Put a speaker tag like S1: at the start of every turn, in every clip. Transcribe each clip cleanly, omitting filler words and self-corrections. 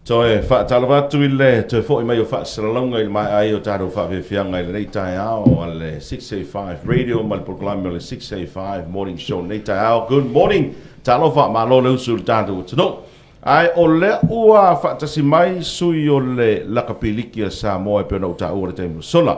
S1: Toe faatalofa atu i le toe foi mai o faasalalauga i le maea ai o tatou faafiafiaga i lenei taeao a le 685 Radio ma le polokalame o le 685 Morning Show lenei taeao. Good morning! Talofa, malo le usu i le tatou atunuu. Ae o lea ua faatasi mai sui o le Lakapi Liki a Samoa e pei ona ou taua i le taimi ua sola.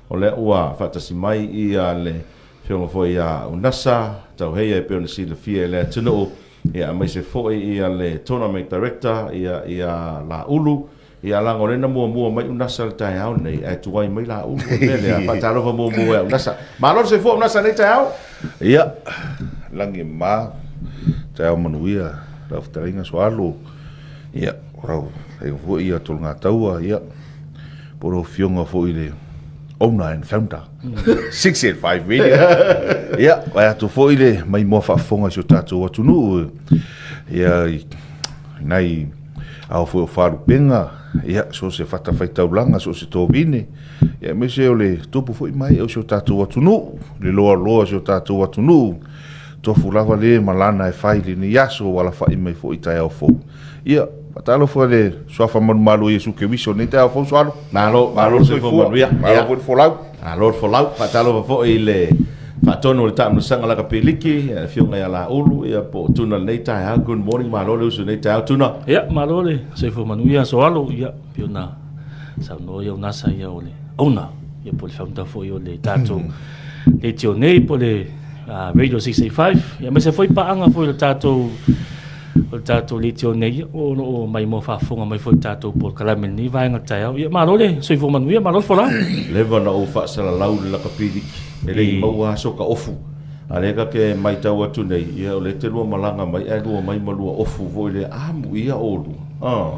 S1: O lea ua faatasi mai ia le Afioga foi ia Unasa Tauheia e pei ona silafia e le atunuu. Ia aemaise foi ia le Tournament Director ia ia Laulu. Ia leaga o lea na muamua mai Unasa i le taeao lenei ae tuai mai Laulu. O le mea lea, faatalofa muamua ia Unasa. Malo le soifua Unasa i lenei taeao.
S2: Ia, lagi e mama, taeao manuia lau fetalaiga Sualu. Ia, o lau fetalaiga foi ia Tologataua, ia, po o lau afioga foi i le owner and founder 685 Radio. Ia, vae atu foi le maimoa faafofoga i si o tatou atunuu, ia, i nai ao foi o Faalupega, ia, so o se fatafaitaulaga, so o se tovine, ia, aemaise o le tupu foi mai o si o tatou atunuu, le loaloa o si o tatou atunuu, tofu lava le ma lana e fai i lenei aso ua alafai mai foi i taeao fou. Ia, faatalofa i le Suafa Malumalu o Iesu Keriso i lenei taeao fou, Sualo.
S1: Malo, malo le soifua manuia.
S2: Malo foi le folau.
S1: Malo le folau. Faatalofa foi i le faatonu o le taamilosaga lakapiliki, le Afioga ia Laulu, ia po o Tuna i lenei taeao. Good morning, malo le usu i lenei taeao, Tuna.
S3: Ia, malo le soifua manuia, Soalo. Ia, pei ona saunoa ia Unasa ia o le owner, ia po o le founder foi o le tatou leitio nei, po o le Radio 685. Ia, aemaise foi paaga foi o le tatou O le tatou leitio nei, o lo o maimoa faafofoga mai foi i le tatou polokalame i lenei vaega o le taeao. Ia, malo le soifua manuia, malo le folau.
S1: Leva ona ou faasalalau le lakapiliki, e le i maua lava soka ofu. A o lea ta te matau atu nei, ia o lea e te lua malaga mai ae lua mai ma lua ofu foi lea, amuia oulua. Ah.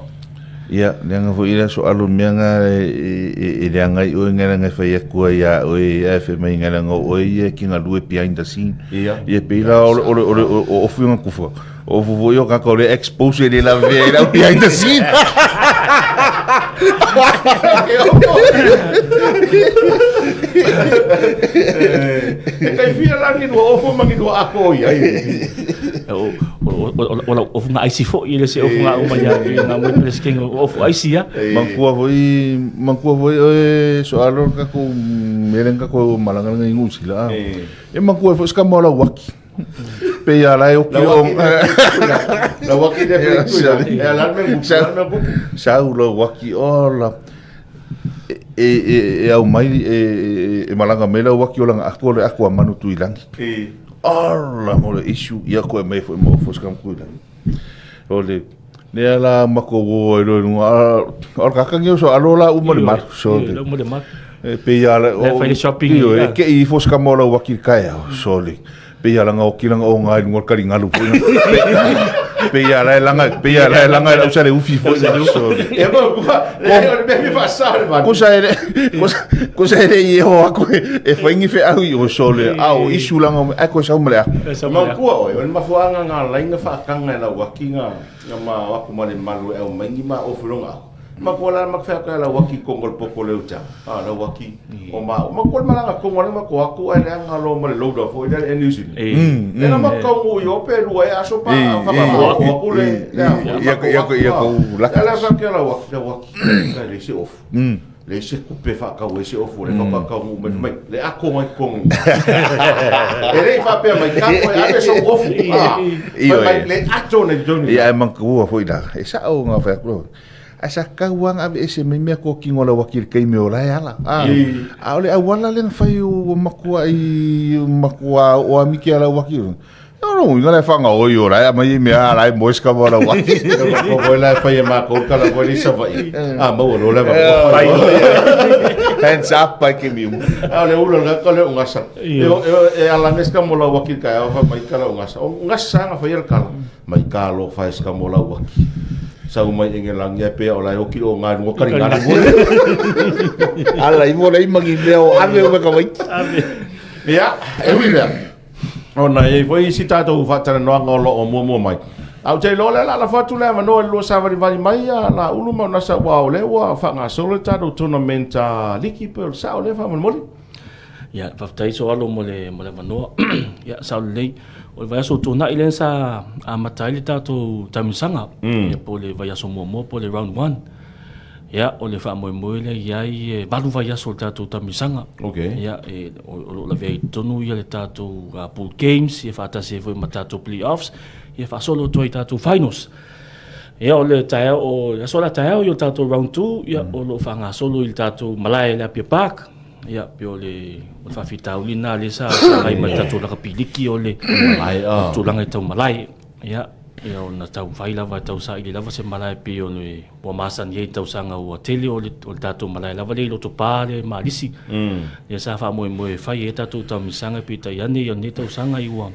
S2: Ia, leaga foi le aso alo mea na e leaga ai oe leaga e fai atu ai ia oe ae fai mai leaga o oe ia e te galue behind the scene.
S1: Ia.
S2: Ia pei la o le o le o ofu nga kufa. O ofu foi o kaka o le expose le la vea i lau behind the scene.
S1: E kai fia la ni lua ofu ma ni lua ako ia.
S3: O lau ofu nga aisi foi, e le se ofu nga uma ia, nga mui pele skenga o ofu aisi ia.
S2: Mangkua foi, mangkua foi oe so alo ka ko melen ka ko malanga nga ingu sila. E mangkua foi ska mo la waki. Pe ia la e oki o.
S1: La waki de fe ku. E ala me ku, ala me ku.
S2: Sau la waki o la e e e au mai e e malanga mai la waki o langa ako le ako a manu tuilangi.
S1: E.
S2: Ala mo le issue ia koe mai foi mo fo skam kui la. O le ne ala mako wo e lo lunga o ka ka so alo la uma le mar so
S3: le uma le mar.
S2: E pe ia la
S3: o le shopping
S2: e ke i fo skam la waki kai so le pe ia langa o kilanga o ngai lunga kali ngalu foi. Pe ia la langa pe ia la langa la usa le ufi foi so.
S1: E mo e o le me fa sa le
S2: man. Kusa ele kusa ele i ho aku e whaingi fe au i o sole au isu langa ai ko sau male aku.
S1: Ma kua oi o le mafuanga nga lainga whaakanga e lau aki nga nga ma aku ma le malu e au maingi ma ofu longa aku. Ma kua la ma whea ka lau aki kongo le poko le uta. Ah lau aki o ma ma kua le malanga kongo le ma ko aku ai le anga lo ma le loader fo i le e New Zealand. E na ma kau ngu i ope lua e aso pa whaka o aku le
S2: ia ia ia ko
S1: laka. La whakea lau aki lau aki kai le se ofu. Le se kupe whakau e se ofu le whakakau ngu mai mai le ako mai kongo. E le whapea mai ka koe ave so ofu. Ah. Mai le ato nei tonu.
S2: Ia e mangkua foi la. E sa o ngā whea kuro. Ai sa kauanga ave ese mai mea ko kingo la wakil kei me ola e ala. A, a ole awala le whai o makua i makua o amiki ala wakil. No, no, inga le whanga oi o lai, mai mea ala e moes ka wala waki.
S1: Ko koe la e whai e mākou kala koe ni sawai. A, maua lo lewa.
S2: Hands up ai ke miu.
S1: A le ula nga ka le ungasa. E e ala ngeska mo la wakil ka e mai kala ungasa. O ungasa nga whai al kala. Mai ka lo whai ska mo la waki. Sau mai engelangi e pea o lai oki o ngā runga kari ngā runga.
S2: Ala i mo lei mangi mea o ave o meka waiti.
S1: Ia, e ui lea. Ona e foi isi tātou whaatalanoanga o loo muamua mai. Au te iloa lea la lafo atu le avanoa i le lua savalivali mai a la ulu ma ona sa ua o lea ua faagasolo le tatou tournament a liki pe o le sao lea faamolemole.
S3: Ia, faafetai Soalo mo le mo le avanoa. Ia, sao lelei. O le vaiaso ua tuanai lea sa amata ai le tatou taamilosaga, ia po o le vaiaso muamua po o le round one. Ia, o le faamoemoe lea i ai e valu vaiaso o le tatou taamilosaga.
S1: Okay.
S3: Ia, e, o, o lo o lavea i totonu ia le tatou pool games, ia faatasi ai foi ma tatou play-offs, ia faasolo atu ai i tatou finals. Ia, o le taeao, o le aso la taeao ia o le tatou round 2, ia, o lo o faagasolo i le tatou malae i le Apia Park. Ia, pei o le, o le faafitauli lena lea sa feagai ma le tatou lakapi liki o le
S1: Malae, ah.
S3: tulaga i tau malae. Ia, ia ona taumafai lava e tau saili lava se malae pei o le ua masani ai i tausaga ua tele o le, o le tatou malae lava lea i Lotopa lea i Malisi. Lea sa faamoemoe e fai ai tatou taamilosaga peitai ane ia lenei tausaga i ua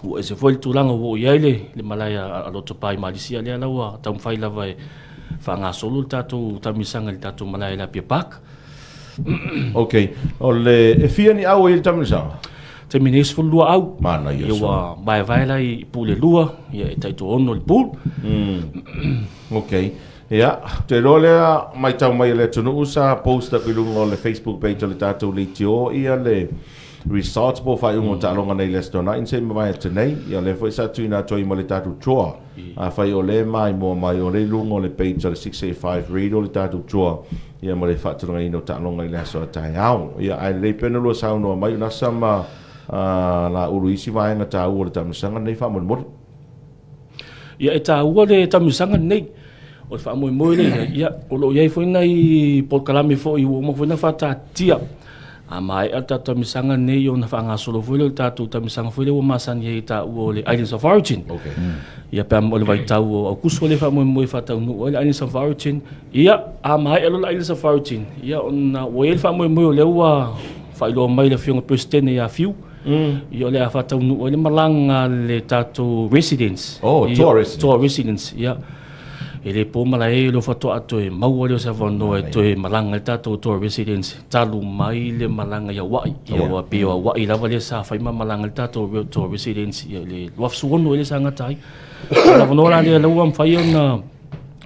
S3: ua ese foi le tulaga ua oo i ai le, le malae a, a Lotopa i Malisi, a lea la ua taumafai lava e faagasolo le tatou taamilosaga i le tatou malae i le Apia Park.
S1: Ok, o le, e fia ni au e i le taamilosaga?
S3: Taimi nei 12 au.
S1: Manaia
S3: Ia
S1: so.
S3: ua vaevae la i pool e lua, ia e taitoaono le pool.
S1: Ok. Ia, ou te iloa lea matau mai a le atunuu sa post atu i luga o le Facebook page o le tatou leitio ia le results po o faaiuga o taaloga nei i le Aso Toonai na se i mavae atu nei. Ia o lea foi sa tuuina atu ai ma le tatou draw. Afai o lea e maimoa mai o lea i luga o le page a le 685 Radio le tatou draw ia ma le faatulagaina o taaloga i le aso a taeao. Ia ae lelei pea ona lua saunoa mai Unasa ma Laulu i isi vaega taua o le taamilosaga lenei faamolemole.
S3: Ia e taua le taamilosaga lenei. O le faamoemoe lea i ai, ia o lo o i ai foi nai polokalame foi ua uma foi ona faataatitia. A maea le tatou taamilosaga lenei ona faagasolo foi lea o le tatou taamilosaga foi lea ua masani ai e taua o le Islands of Origin.
S1: Okay.
S3: Ia pe a o le vaitau o Aukuso lea e faamoemoe e faataunuu ai le Islands of Origin. Ia, a maea loa le Islands of Origin, ia ona ua i ai le faamoemoe o lea ua faailoa mai le Afioga Peresetene ia Fiu, ia o le a faataunuu ai le malaga a le tatou residents.
S1: Oh,
S3: Ia,
S1: tour residents.
S3: Tour residents, ia. E le po malae o lea faatoa toe maua lea o se avanoa e toe malaga ai le tatou tour residents talu mai le malaga i Hawaii. Ia ua pei o Hawaii lava lea sa fai ma malaga ai le tatou tour residents ia i le 2016 lea sa gata ai. O le avanoa la lea lea ua mafai ona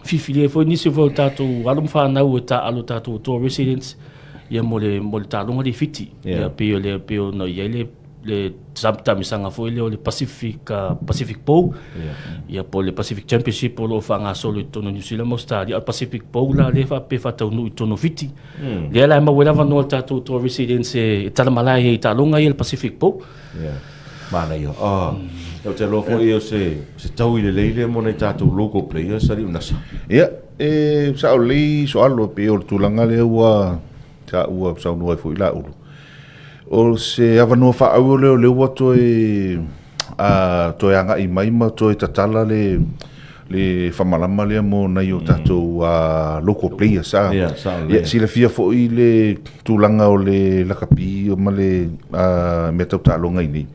S3: filifilia ai foi nisi foi o tatou alo ma fanau e taaalo i tatou tour residents ia mo le mo le taaloga lea i Fiti. Ia pei o le pei ona i ai le le taamilosaga foi lea o le Pacific Pacific Bowl. Ia po o le Pacific Championship o lo o faagasolo i totonu o Niu Sila ma Ausetalia. O le Pacific Bowl la lea e faapea e faataunuu i totonu o Fiti. Lea la e maua ai le avanoa i le tatou tour residents e talamalae ai i taaloga ia le Pacific Bowl.
S1: Yeah. Manaia. Ah, ou te iloa foi o se, se taui lelei lea mo nai tatou local players alii o Nasa.
S2: Ia, e sao lelei Soalo, e pei o le tulaga lea ua sa ua saunoa ai foi Laulu. O se avanoa faaauro lea o lea ua toe a, toe agai mai ma toe tatala le le famalama lea mo nai o tatou local players a.
S1: Yeah, sao lelei.
S2: Ia, silafia foi le tulaga o le lakapi ma le mea tau taaloga i nei.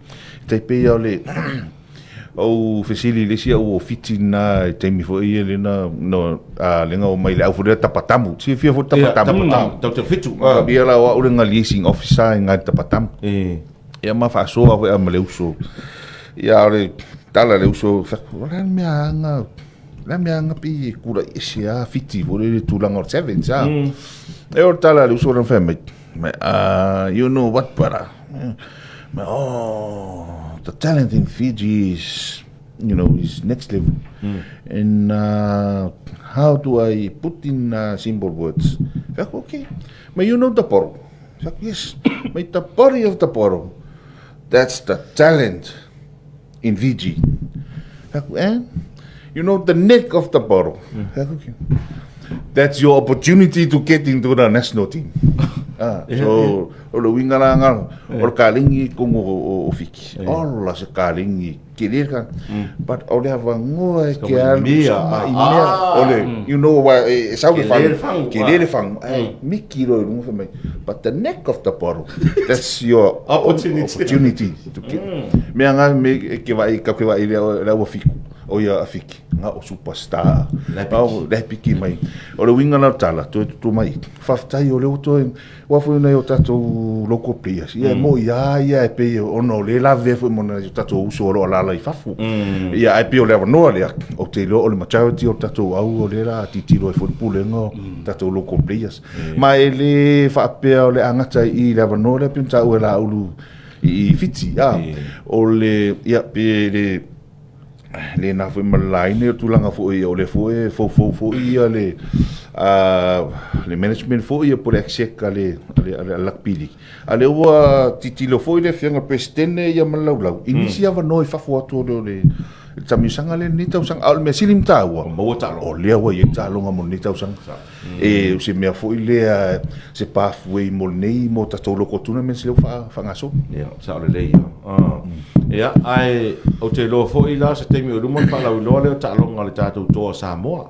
S2: E tai pei lava o le ou fesili i le isi au o Fiti lena i taimi foi ia lena no a lena o mai le au foi lea tapatamu. Silafia foi le tapatamu.
S1: Yeah, tapatamu. Tau te fitu.
S2: Ia la o au le liaising officer i ngai tapatamu.
S1: E.
S2: Ia ma faasoa foi a ma le uso. Ia o le tala le uso, fai atu, o le a le mea aga, o le a le mea aga pei e tulai ese lava Fiti foi lele i le tulaga o le sevens a. E o le tala a le uso lena fai mai, mai, you know what brother, mai, oh, the talent in Fiji is, you know, is next level. And how do I put in simple words? Fai atu, okay, mai, you know the poro. Fai atu, yes, mai, the body of the poro. That's the talent in Fiji. Fai atu, and you know the neck of the bottle. Fai atu, okay. That's your opportunity to get into the national team. Ah, so, o le uiga la nga, o le kalegi i totonu o Fiti. Ola se kalegi, tele le kalegi. But o le avanoa e te alu i mea, o le, you know, aua e sau le fagu, tele le fagu, ae miki loa i luga fai mai, but the neck of the bottle, that's your opportunity to get. Mea nga me e ke vaai, kau ke vaai i le au a Fiku, o ia a Fiki. Nga o superstar. Au, le piki mai. O le uiga la o le tala, toe tutu mai. Faafetai o lea ua toe, aua foi nai o tatou local players. Ia e moi lava ia e pei ona o lea e lavevea foi ma nai o tatou uso o lo o alaala i fafo. Ia ae pei o le avanoa lea, ou te iloa o le majority o tatou au o lea o le a tilotilo ai foi le Pulega o tatou local players. Ma e le faapea o le a gata i i le avanoa lea pei ona taua e Laulu i i Fiti, a. O le, ia, pe le, lena foi ma le laina o tulaga foi o le foi e foufou foi ia le le management foi ia po le exec a le a le rugby league. A lea ua tilotilo foi le afioga i le Peresetene ia ma le laulau i nisi avanoa i fafo atu o le taamilosaga lea i lenei tausaga. A o le mea sili ma taua,
S1: maua taaloga.
S2: O lea ua i ai taaloga mo lenei tausaga. E o se mea foi lea se pathway mo lenei mo tatou local tournaments lea ua faagasolo.
S1: Ia, sao lelei ia. Ia, ae ou te iloa foi la se taimi o i luma ona faalauiloa lea o taaloga a le tatou toa o Samoa.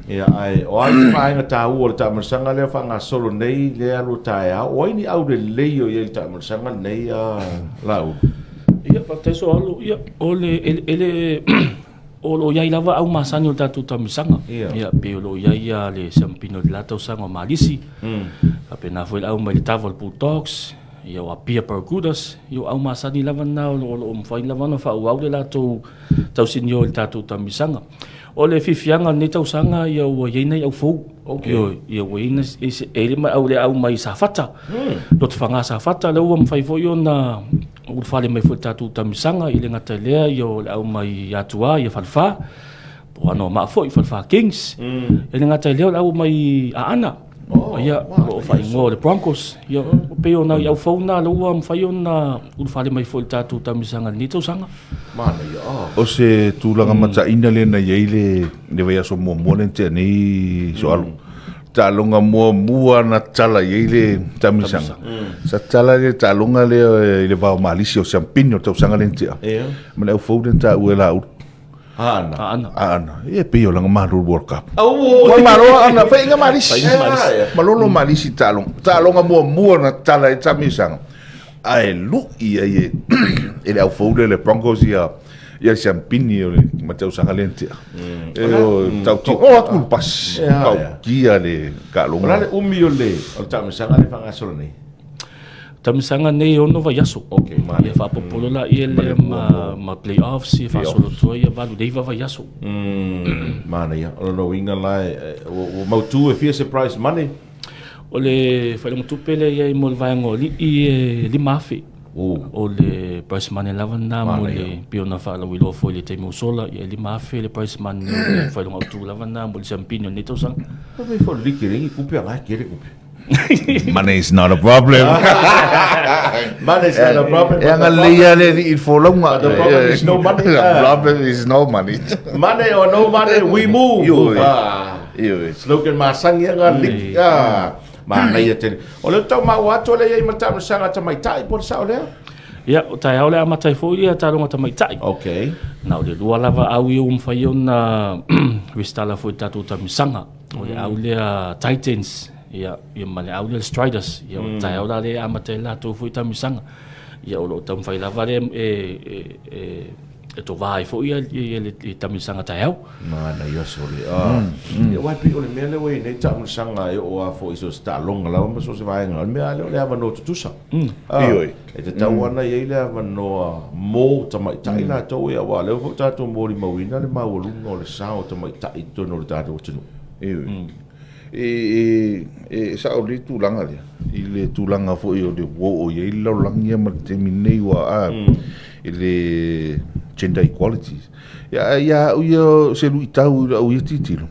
S1: Ia, ae o a isi vaega taua o le taamilosaga lea faagasolo nei lea alu taeao, o ai ni aulelei o i ai i le taamilosaga lenei Laauli?
S3: Ia, faafetai Soalo. Ia, o le eleele o lo o i ai lava au masani o le tatou taamilosaga. Ia, pei o lo o i ai le siamupini o le la tausaga o Malisi. Faapena foi le au mai le Tava o le Bulldogs, ia o Apia Barracudas, ia o au masani lava na o lo o mafai lava ona faaauau le latou tausinio i le tatou taamilosaga. O le fiafiaga o lenei tausaga, ia ua i ai nai au fou.
S1: Okay.
S3: Ia ua i ai nai au le au mai Safata. Lotofaga Safata, lea ua mafai foi ona ulufale mai foi i le tatou taamilosaga, i le gata i lea, ia o le au mai Atua, ia Falefa, po o Anoamaa foi, Falefa Kings. E le gata i lea, o le au mai Aana. Ia, o lo o faaigoa o le Broncos. Ia, pei o nai au fou na lea ua mafai ona ulufale mai foi i le tatou taamilosaga i lenei tausaga.
S1: Manaia.
S2: O se tulaga mataina lea na i ai le vaiaso muamua lea na tea nei Soalu. Taaloga muamua na tala i ai le taamilosaga. Sa tala le taaloga lea i le va o Malisi o Siampini o le tausaga lea na tea. Ma le au fou lea na taua e Laauli.
S1: Aana.
S3: Aana.
S2: Aana. E pei o langa malo World Cup.
S1: Au.
S2: Ua malo Aana, faiga Malisi.
S3: Faiga Malisi.
S2: Malolo Malisi taaloga. Taaloga muamua na tala i taamilosaga. Ae lui ai e le au fou lea le Broncos ia ia Siampini o le tausaga lea na tea. E o tau ti o atu le pasi. Tau kia le taaloga.
S1: O le a le umi o le taamilosaga lea e faagasolo nei?
S3: Taamilosaga nei e 6 vaiaso.
S1: Okay,
S3: ia faaopoopo loa laia lea ma playoffs ia faasolo atu ai ia 8 i le 9 vaiaso.
S1: Manaia. O lona uiga la ua mautu e fia se prize money?
S3: O le faailoga tupe lea e i ai mo le vaega o alii e 5,000. O le prize money lava lena mo le pei ona faalauiloa foi i le taimi ua sola, ia e 5,000 le prize money o le faailoga autu lava lena mo le siamupini o lenei tausaga.
S1: Fai mai foi le liki e leai ni tupe a la e tele tupe.
S2: Money is not a problem.
S1: Money is not a problem.
S2: E agalelei lava le alii i le folauga.
S1: But the problem is no money.
S2: The problem is no money.
S1: Money or no money, we move.
S2: Ioe. Ioe.
S1: Slogan masani aga liki. Manaia tele. O lea ou te tau maua atu o lea e i ai ma le taamilosaga a tamaitai po o le sao lea?
S3: Ia, o taeao le amata ai foi ia taaloga tamaitai.
S1: Okay.
S3: Na o le lua lava au ia ua mafai ona resitala foi i le tatou taamilosaga. O le au lea Titans, ia, ia ma le au lea Striders. Ia, o taeao la lea e amata ai latou foi taamilosaga. Ia, o lo o taumafai lava lea e tovā ai foi ia le taamilosaga taeao.
S1: Manaia sole. Ia, aua e pei o le mea lea ua i ai nei taamilosaga e oo lava foi i so o se taaloga lava ma so o se vaega. O le mea lava lea o le avanoa tutusa.
S2: Ioe.
S1: E tatau lava ona i ai le avanoa mo tamaitai latou ia, aua o lea foi tatou molimauina le maualuga o le sao o tamaitai i totonu o le tatou atunuu.
S2: Ioe. E sao lelei le tulaga lea, i le tulaga foi o le ua oo i ai le lalolagi ia ma le taimi lenei ua i le gender equality. Ia, ia au ia o se luitau i lau ia tilotilo,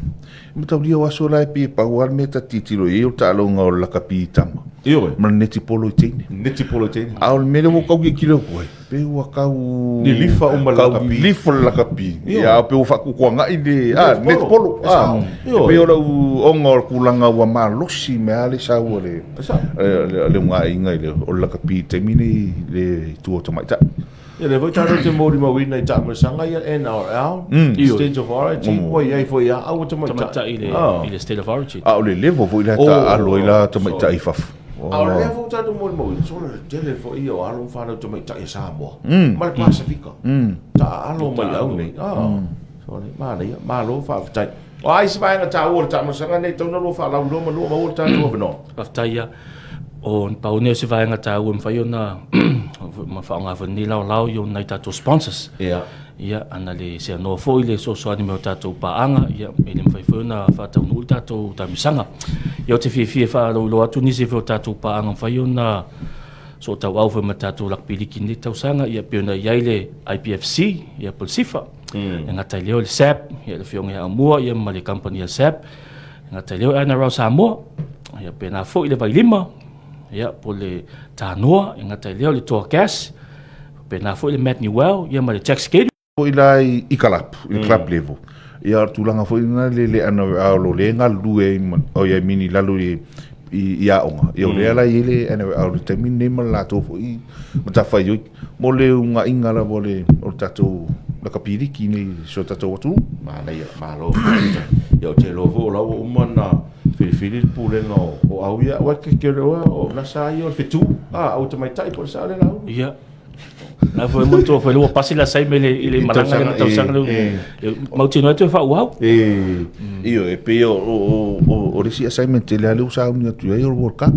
S2: e mataulia o aso la e pei e pau lava le mea ta te tilotilo i ai o le taaloga o le lakapi i tama.
S1: Ioe.
S2: Ma le netipolo i teine.
S1: Netipolo i teine.
S2: A o le mea lea ua tau tilotilo atu ai, pei ua tau
S1: lilifa uma le lakapi.
S2: Lilifa le lakapi. Ia, a pei ua faatuatuanai le netipolo. E pei o lau ona o le tulaga ua malosi mai lava le sau a le unaiga i le o le lakapi i le taimi lenei i le itu o tamaitai.
S1: Ia lea foi tatou te molimauina i taamilosaga ia NRL, State of Origin, ua i ai foi lava au tamaitai.
S3: Tamaitai i le State of Origin.
S2: A o le level foi la e taaalo ai la tamaitai i fafo.
S1: A o lea foi tatou molimauina, solo le tele foi ia o alo ma fanau tamaitai a Samoa ma le Pasefika. Taaalo mai au nei. Sole, manaia, malo faafetai. O a isi vaega taua o le taamilosaga nei, tatau ona lua faalauiloa manu o maua le tatou avanoa.
S3: Faafetai ia. O na pau nei o se vaega taua e mafai ona ma faaaoga foi lenei laolao i nai tatou sponsors.
S1: Ia.
S3: Ia, ana le seanoa foi le fesoasoani mai o tatou paaga, ia, e le mafai foi ona faataunuu le tatou taamilosaga. Ia, ou te fiafia e faalauiloa atu nisi foi o tatou paaga mafai ona. sootauau foi ma tatou lakapi liki i lenei tausaga, ia pei ona i ai le IPFC, ia po o le SIFA. E gata i lea o le SAB, ia le Afioga ia Aumua ia ma le kamupani a le SAB. E gata i lea o le NRL Samoa, ia faapena foi le Vailima, ia po o le Tanoa, e gata i lea o le Toa Gas, faapena foi le Matt Newell, ia ma le Jack Skate.
S2: Foi la i kalapu, i le club level. Ia o le tulaga foi lena le le NRL o lea e galulue ai ma, oi I mean i lalo i i aoga, ia o lea la e i ai le NRL i le taimi lenei ma le latou foi matafaioi mo le unaiga lava o le o le tatou lakapi liki nei i si o tatou atunuu.
S1: Manaia, malo faafetai. Ia ou te iloa foi o la ua uma ona filifili le pulega o au ia, aua e te iloa o nasa lava ia o le fetu, a, au tamaitai po o le sao lea Laauli?
S3: Ia, Na foi manatua foi ua pasi la saime i le malaga le tausaga le mautinoa e toe faaauau.
S2: Ioe, e pei o le isi assignment tele lava lea ua sauni atu i ai o le World Cup.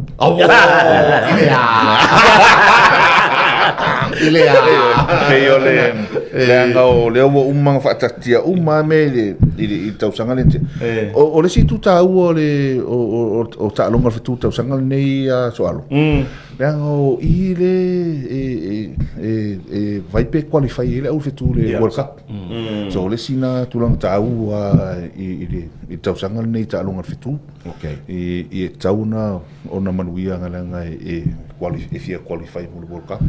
S2: Pei o le leaga o lea ua uma ona faataatitia uma lava mea i le tausaga lea na tea. O le isi itu taua o le o taaloga o le fetu tausaga lenei a Soalo, Leaga o i le e vai pe qualify ai le au fetu i le World Cup. So o le isi na tulaga taua i le tausaga lenei i taaloga a le fetu. I e tatau ona manuia leaga e fia qualify mo le World Cup.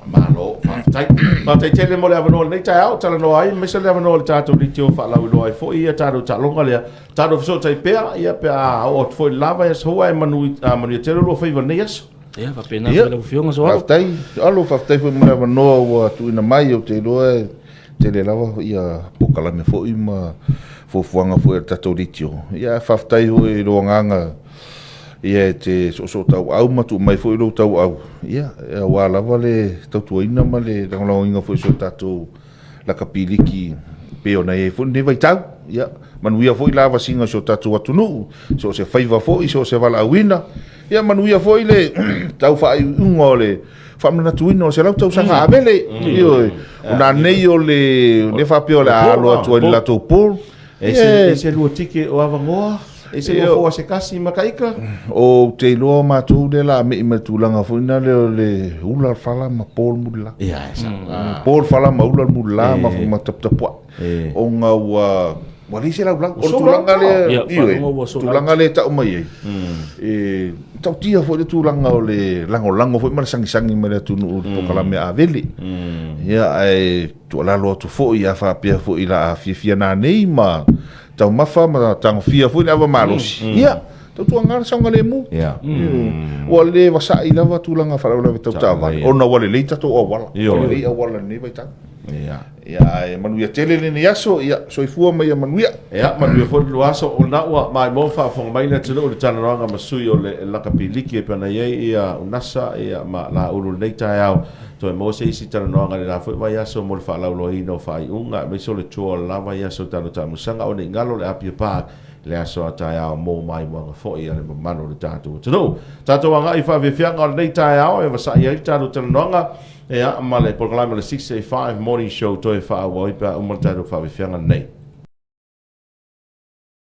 S1: Malo, faafetai. Faafetai tele mo le avanoa o lenei taeao, talanoa ai, aemaise le avanoa o le tatou leitio faalauiloa ai foi ia tatou taaloga lea. Tatou fesootai pea, ia pe a oo atu foi i le la vaiaso fou, ae manuia tele o lua faiva i lenei aso.
S3: Ia, faapena foi lau Afioga Soalo.
S2: Faafetai, Alo, faafetai foi mo le avanoa ua tuuina mai. Ou te iloa e tele lava ia polokalame foi ma fuafuaga foi a le tatou leitio. Ia, ae faafetai foi i lou agaga ia e te soosootauau ma tuu mai foi lou tauau, ia, aua lava le tautuaina ma le lagolagoina foi o si o tatou lakapi liki pei ona i ai foi lenei vaitau. Ia, manuia foi lavasiga o si o tatou atunuu, so o se faiva foi, so o se valaauina. Ia, manuia foi le tau faaiuiuga o le faamanatuina o le 100 tausaga Avele. Ioe, o nanei o le lea faapea o le a alo atu ai i le latou pool.
S1: E se lua tike o avanoa, e se lua foa se tasi ma ka ika.
S2: Ou te iloa o matou lea o le a me'i mai le tulaga foi lea o le ula le fala ma po le mulila.
S1: Ia, e sao.
S2: Po le fala ma ula le mulila ma taputapuai. Ona ua leai se laulau. O le tulaga lea, ioe, tulaga lea e tau mai ai, e matautia foi le tulaga o le lagolago foi ma le sagisagi mai le atunuu i le polokalame a Avele. Ia, ae tuualalo atu foi, a faapea foi o le a fiafia nanei ma taumafa ma tagofia foi le ava malosi, ia, tautuana le saogalemu. Ua le vasai lava tulaga faalavelave tau taavale, ona ua lelei tatou auala. Ua lelei auala i lenei vaitau. Ia, ae manuia tele lenei aso, ia, soifua ma ia manuia.
S1: Ia, manuia foi le lua aso. O lena ua maimoa ma faafofoga mai le atunuu i le talanoaga ma sui o le lakapi liki e pei ona i ai ia Unasa ia ma Laulu i lenei taeao. Toe maua se isi talanoaga i le la foi vaiaso mo le faalauiloaina o faaiuga aemaise o le tour o le la vaiaso i tano taamilosaga. Aua ne i galo le Apia Park i le aso a taeao mo maimoaga foi a le mamalu o le tatou atunuu. Tatou agai i faafiafiaga o lenei taeao e vasai ai le tatou talanoaga ea ma le polokalame o le 685 Morning Show toe faaauau ai pe a uma le tatou faafiafiaga lenei.